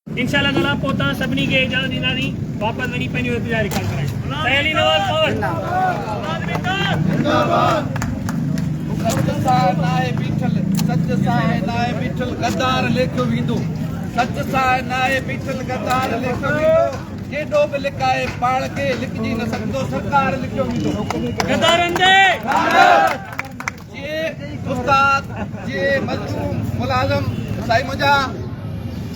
انشاء الله تعالي پوء توهان سڀني کي اجازت ڏينداسين واپس وڃي پنهنجو احتجاج رڪارڊ ڪرائين. سائين علي نواز پنهور. سچ سان ناهي بيٺل سچ سان ناهي بيٺل غدار ليکيو ويندو سچ سان ناهي بيٺل غدار ليکيو ويندو جيڏو به لڪائي پاڻ کي لڪجي نه سگهندو سرڪار لکيو ويندو غدارن تي جي استاد جي مظلوم ملازم سائين منهنجا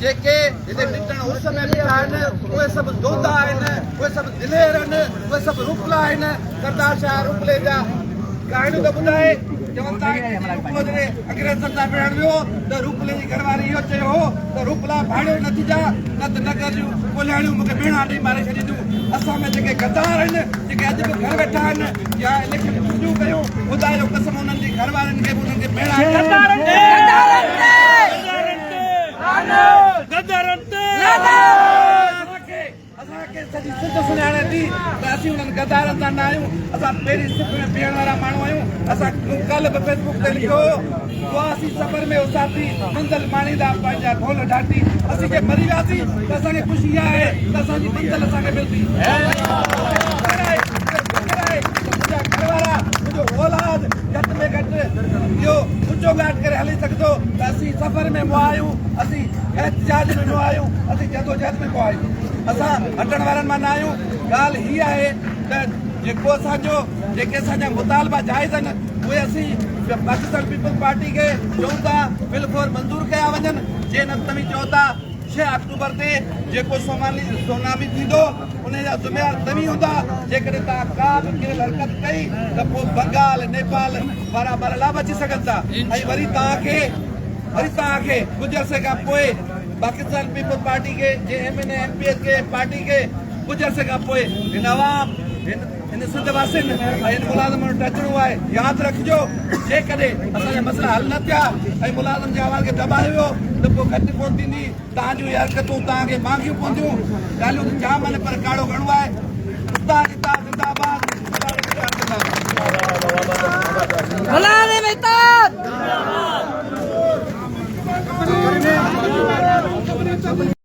جيڪي هتي ٽٽڻ عرس ۾ بيٺا آهن اهي سڀ دودا آهن اهي سڀ دلير آهن اهي سڀ روپلا آهن سردار شاهه روپلي جا ڪهاڻيون ته ٻڌائي چون ٿا روپلو جڏهن انگريزن سان وڙهڻ ويو ته روپلي جي گهر واري اهو چيو هو ته روپلا ڀاڙيو نه ٿجان نه ته نگر جون ڪولهياڻيون مون کي ٻيڻا ڏئي ماري ڇڏينديون. اسان ۾ جيڪي غدار آهن، جيڪي اڄ به گهر ويٺا آهن يا اليڪشن ڇٽيون ڪيون، خدا جو قسم انهن جي گهر وارن کي به انهن کي ٻيڻا ڏئي. غدارن تي غدارن تي اسان کي اسان کي سڄي سنڌ سڃاڻي ٿي ته اسين انهن غدارن سان نه آهيون، اسان پهرين صف ۾ بيهڻ وارا ماڻهو آهيون، اسان مون ڪالهه به فيس بڪ تي لکيو هو، هئاسين سفر ۾ اساتي، منزل ماڻيندا پنهنجا ڍول ڍاٽي، اسين جي مري وياسين ته اسان کي خوشي اها آهي ته اسان جي منزل اسان کي ملندي. فڪر آهي، فڪر آهي ته منهنجا گهر وارا، منهنجو اولاد گهٽ ۾ گهٽ اهو اوچو ڳاٽ ڪري هلي سگهندو ته اسين سفر ۾ مئا آهيون، اسين احتجاج ۾ مئا آهيون، اسين جدوجهد ۾ مئا آهيون. اسان هٽڻ وارن مان نه آهيون. ڳالهه هي آهي ته جيڪو اسان جو جيڪي اسان جا مطالبا جائز آهن اهي اسين پاڪستان پيپلز پارٽي کي چئون ٿا بل فور منظور ڪيا وڃن جي نه توهين چئو ٿا ڇهه آڪٽوبر تي جيڪو سومالي سونامي ٿيندو ان جا ذميوار توهين هوندا جيڪڏهن توهان ڪا به ڪريل حرڪت ڪئي ته پوء بنگال نيپال وارا مرحلا به اچي سگهن ٿا ۽ وري توهان کي وري توهان کي ڪجهه عرصي کان پوء پاڪستان پيپلز پارٽي کي جي M N A M P S کي پارٽي کي ڪجهه عرصي کان پوء هن عوام هن هن سنڌ واسين ۽ هن ملازمن وٽ اچڻو آهي ياد رکجو جيڪڏهن اسان جا مسئلا حل نه ٿيا ۽ ملازم جي آواز کي دٻايو ويو ته پوء گهٽ ڪونه ٿيندي توهان جون اهي حرڪتون توهان کي مهانگيون پونديون ڳالهيون ته جام آهن پر ڪاڙهو گهڻو آهي استاد اتحاد زنده آباد ملازم اتحاد زنده آباد.